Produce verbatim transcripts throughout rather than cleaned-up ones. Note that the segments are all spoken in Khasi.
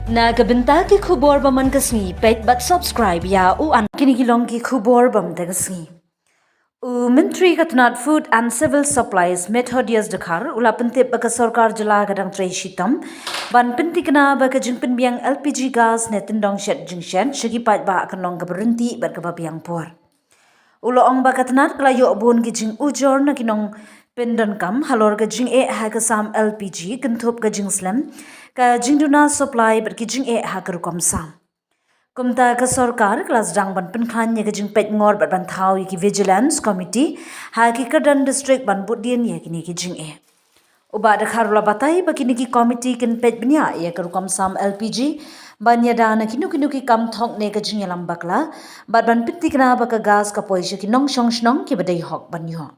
Na ka bynta ki khubor ba man ka sngi, peit bad subscribe ïa u an. Kine ki long ki khubor ba man ka sngi. U Myntri ka tnat Food and Civil Supplies Methodius Dkhar u la pyntip ba ka sorkar jylla ka dang trei shitom ban pynthikna ba ka jingpynbiang L P G gas ne tyndong shet jingshet sha ki paidbah kan long kaba ryntih bad kaba biang por. U la ong ba ka tnat ka la ïoh bun ki jingujor na ki nongpyndonkam halor ka jingeh ha ka sam L P G, kynthup ka jingslem ka jingduna supply bad ki jingeh ha ka rukom sam. Kumta ka sorkar ka la sdang ban pynkhlaiñ ïa ka jingpeit ngor bad ban thaw ïa ki Vigilance Committee ha ki kyrdan district ban buddien ïa kine ki jingeh. U Bah Dkhar u la batai ba kine ki committee kin peit bniah ïa ka rukom sam L P G ban ïada na kino kino ki kam thok ne ka jingïalam bakla bad ban pynthikna ba ka gas ka poi sha ki nongshong shnong kiba dei hok ban ïoh.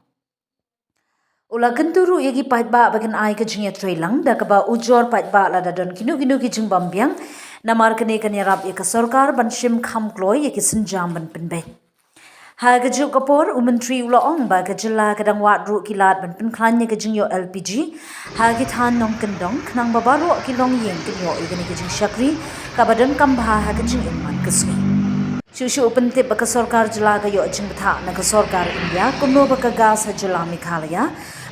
U la kyntu ruh ïa ki paidbah ba kin ai ka jingïatreilang da kaba ujor paidbah lada don kino kino ki jingbymbiang, namar kane kan ïarap ïa ka sorkar ban shim kham kloi ïa ki sienjam ban pynbeit. Ha kajuh ka por u Myntri u la ong ba ka jylla ka dang wad ruh ki lad ban pynkhlaiñ ïa ka jingïoh L P G ha ki thaiñ nongkyndong, khnang ba baroh ki longïing kin ïoh ïa kane ka jingshakri kaba donkam bha ha ka jingim man ka sngi. Shuh shuh u pyntip ba ka sorkar jylla ka ïoh jingbthah na ka sorkar India kumno ba ka gas ha jylla Meghalaya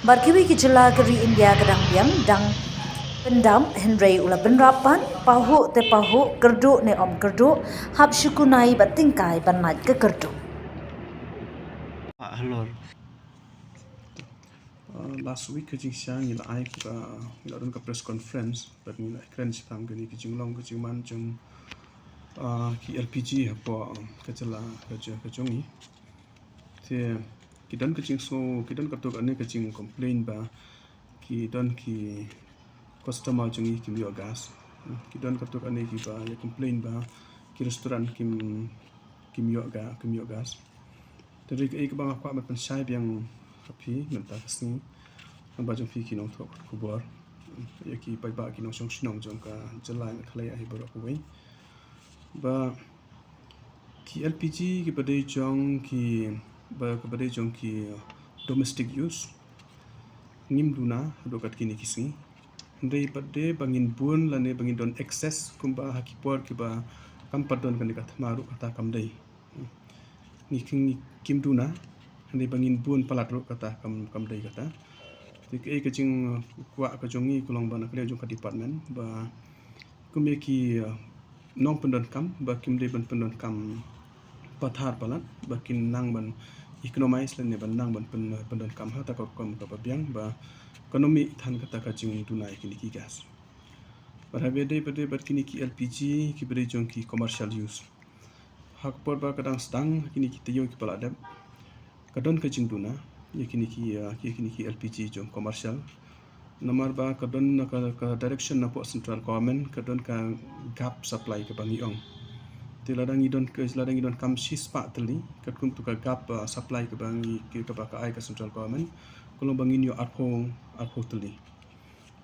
bad kiwei ki jylla ka ri India ka dang biang dang pyndap, hynrei u la bynrap pat, pahuh te pahuh, kyrduh ne ym kyrduh, hap shu kunai bad tyngkai ban lait ka kyrduh. Ah, halor. Uh, last week ka jingshisha ngi la ai ka, ngi la don ka press conference bad ngi la kren shaphang kane ka jinglong ka jingman jong, uh, ki L P G hapoh ka jylla ka jong, ka jong ngi. Te ki don ka jingsngew, ki don katto katne ka jingcomplain ba ki don ki customer jong ngi kim ïoh gas. Ki don katto katne kiba ïa complain ba ki restaurant kim, kim ïoh ga, kim ïoh gas. Te dei kaei kaba nga kwah ban pynshai biang ha phi mynta ka sngi, naba jong phi ki nongthoh khubor, ïa ki paidbah ki nongshong shnong jong ka jylla Meghalaya hi baroh kawei, ba ki L P G kiba dei jong ki, ba, kiba dei jong ki domestic use, ngim duna haduh kat kine ki sngi. Hynrei pat de ba ngin bun lane ba ngin don access kumba ha ki por kiba kam pat don kane ka thma ruh kata kam dei. Ngi kim, ngi kim duna, hynrei ba ngin bun palat ruh kata kam, kam dei kata. Te kaei ka jingkwah ka jong ngi ka long ba na ka liang jong ka department ba kum ïa ki, uh, nongpyndonkam ba kim dei ban pyndonkam pathar palat, ba kin nang ban economize lane ban nang ban pyn, pyndonkam ha kata ka rukom kaba biang ba kan ym mih than kata ka jingduna ïa kine ki gas. Bad haba ïadei pat de bad kine ki L P G kiba dei jong ki commercial use, ha ka por ba ka dang sdang ha kine ki taïew kiba la dep, ka don ka jingduna ïa kine ki, uh, ïa kine ki L P G jong commercial. Namar ba ka don na ka, ka direction napoh central government, ka don ka gap supply kaba ngi ong. Te lada ngi don ka, lada ngi donkam shispah tylli, katkum tu ka gap, uh, supply kaba ngi, kaba ka ai ka central government, ka long ba ngin ïoh arphew, arphew tylli.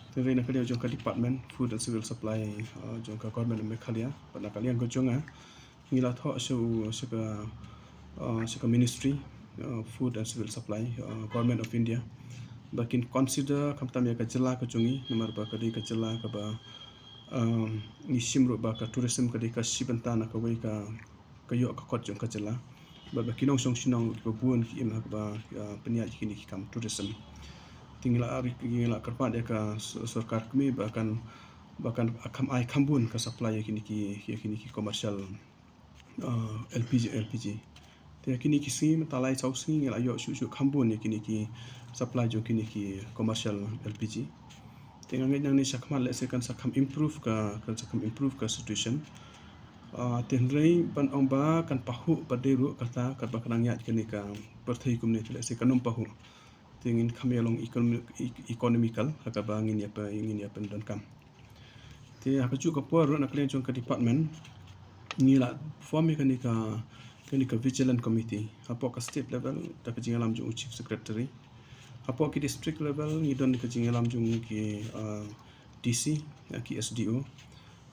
Te hynrei na ka liang jong ka department Food and Civil Supply, uh, jong ka Government of Meghalaya, bad na ka liang ka jong nga, ngi la thoh sha u, sha ka, uh, sha ka Ministry, uh, Food and Civil Supply, uh, Government of India, ba kin consider khamtam ïa ka jylla ka jong ngi, namar ba ka dei ka jylla kaba, um, ngi shim ruh ba ka tourism ka dei ka shi bynta na kawei ka, ka ïoh ka kot jong ka jylla. Bad ba ki nongshong shnong kiba bun ki im ha kaba, uh, pynïaid kine ki kam tourism. Te ngi la, ngi la kyrpad ïa ka s-, sorkar kmie ba kan, ba kan kham ai kham bun ka supply ïa kine ki, ïa kine ki commercial, uh, L P G, L P G. Te ïa kine ki sngi mynta lai saw sngi ngi la ïoh shuh shuh kham bun ïa kine ki supply jong kine ki commercial L P G. Te nga ngeit nangne shakhmat lehse kan sa kham improve ka, kan sa kham improve ka situation. Ah, te hynrei ban ong ba kan pahuh pat de ruh kata, katba ka dang ïaid kane ka pyrthei kumne te lehse kan ym pahuh. Te ngin kham ïa long economi-, e-, economical ha kaba ngin ïa pyn, ngin ïa pyndonkam. Te ha kajuh ka por ruh na ka liang jong ka department ngi la form ïa kane ka, kane ka vigilant committee hapoh ka state level da ka jingïalam jong u chief secretary. Hapoh ki district level ngi don ka jingïalam jong ki, uh, D C, uh, ki S D O.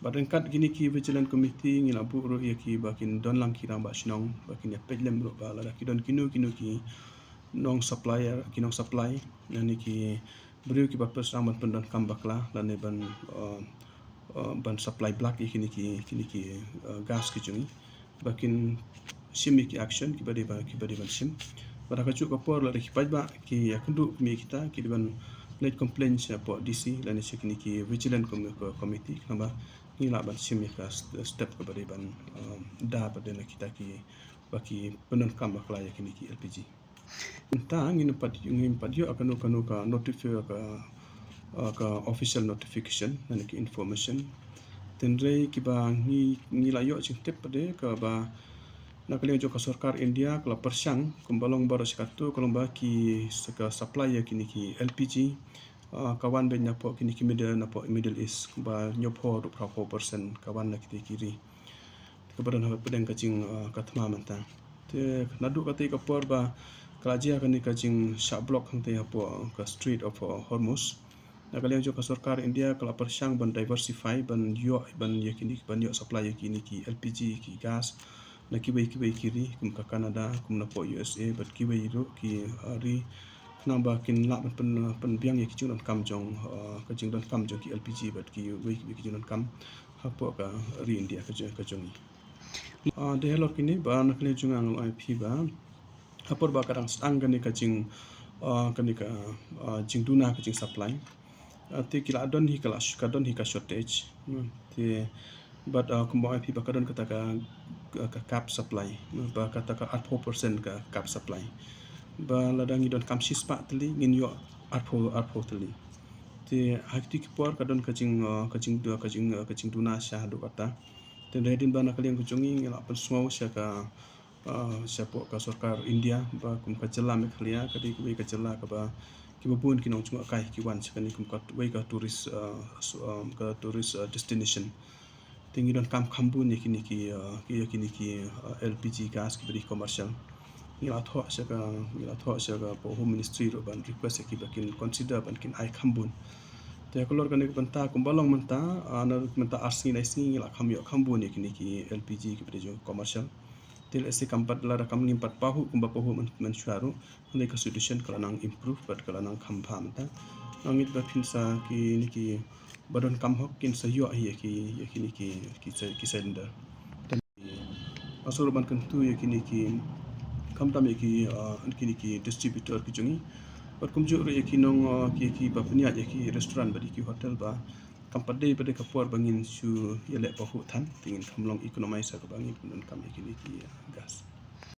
Bad ryngkat kine ki vigilant committee ngi la buh ruh ïa ki ba kin don lang ki rangbah shnong ba kin ïa peit lem ruh ba lada ki don kino kino ki nong supplier, ki nong supply, lane ki briew kiba pyrshang ban pyndonkam bakla lane ban, uh, uh, ban supply bulk ïa kine ki, kine ki, uh, gas ki jong ngi. Ba kin shim ïa ki action kiba dei ba, kiba dei ban shim. Bad ha kajuh ka por lada ki paidbah ki ïakynduh kum ïa kita, ki dei ban leit complain sha hapoh D C lane sha kine ki vigilant com-, committee, khnang ba ngi lah ban shim ïa ka st-, step kaba dei ban, um, da pat na kita kiba ki pyndonkam bakla ïa kine ki L P G. Mynta ngim pat, ngim pat ïoh kano kano ka notifi-, ka, uh, ka official notification lane ka information. Hynrei kiba ngi, ngi la ïoh jingtip pat kaba na ka liang jong ka sorkar India ka la pyrshang kumba long baroh shi katta, ka long ba ki, sa ka supply ïa kine ki L P G, uh, ka wan beit napoh kine ki Middle, napoh Middle East, kumba hynñiewphew haduh phra phew percent ka wan na kita ki ri. Kaba don hapdeng ka jing, uh, ka thma mynta. Te naduh katei ka por ba ka la jia kane ka jingshah block hangtei hapoh ka Strait of, uh, Hormuz, na ka liang jong ka sorkar India ka la pyrshang ban diversify, ban ïoh, ban ïa kine, ban ïoh supply ïa kine ki L P G, ki gas na kiwei kiwei ki ri, kum ka Canada, kum napoh U S A bad kiwei ruh ki, uh, ri, khnang ba kin lah ban pyn, pynbiang ïa ki jingdonkam jong, uh, ka jingdonkam jong ki L P G bad kiwei kiwei ki jingdonkam hapoh ka ri India ka jong, ka jong ngi. Ah, dei halor kine ba na ka liang jong nga ngan ong ïa phi ba ha por ba ka dang sdang kane ka jing, ah, kane ka, ah, jingduna ka jingsupply, ah, te ki la don hi ka la sh-, ka don hi ka shortage. Hmm, te bad, ah, kumba ong ïa phi ba ka don kata ka, ka, ka cap supply, ba kata ka arphew percent ka cap supply. Ba lada ngi donkam shispah tylli ngin ïoh arphew, arphew tylli. Te ha kiti ki por ka don ka jing, ah, ka jing, ka jing, ka jingduna sha haduh katta. Te dei hadien ba na ka liang ka jong ngi ngi la pynsngew sha ka, ah, shapoh ka sorkar India ba kum ka jylla Meghalaya ka dei kawei ka jylla kaba kiba bun ki nongjngohkai ki wan sha kane kum kawei ka tourist, ah, so, um, ka tourist, ah, destination. Te ngi donkam kham bun ïa kine ki, ah, ïa kine ki, ah, L P G gas kiba dei commercial. Ngi la thoh sha ka, ngi la thoh sha ka Home Ministry ruh ban request ïa ki ba kin consider ban kin ai kham bun. Te halor kane ka bynta kumba long mynta, ah, na mynta ar sngi lai sngi ngi la kham ïoh kham bun ïa kine ki L P G kiba dei jong commercial. Te lehse kam pat, lada kam ngim pat pahuh kumba pahuh myn, mynshuwa ruh, hynrei ka situation ka la nang improve bad ka la nang kham bha mynta. Nga ngeit ba phin sa kine kiba donkam hok kin sa ïoh hi ïa ki, ïa kine ki, ki, ki cylinder. Nga sngewbha ban kyntu ïa kine ki, khamtam ïa ki, ah, kine ki distributor ki jong ngi. Bad kumjuh ruh ïa ki nong, ah, ki, kiba pynïaid ïa ki restaurant bad ïa ki hotel ba kam pat dei pat ka por ba ngin shu ïaleh pahuh than, te ngin kham long economize ha kaba ngin pyndonkam ïa kine ki, ah, gas.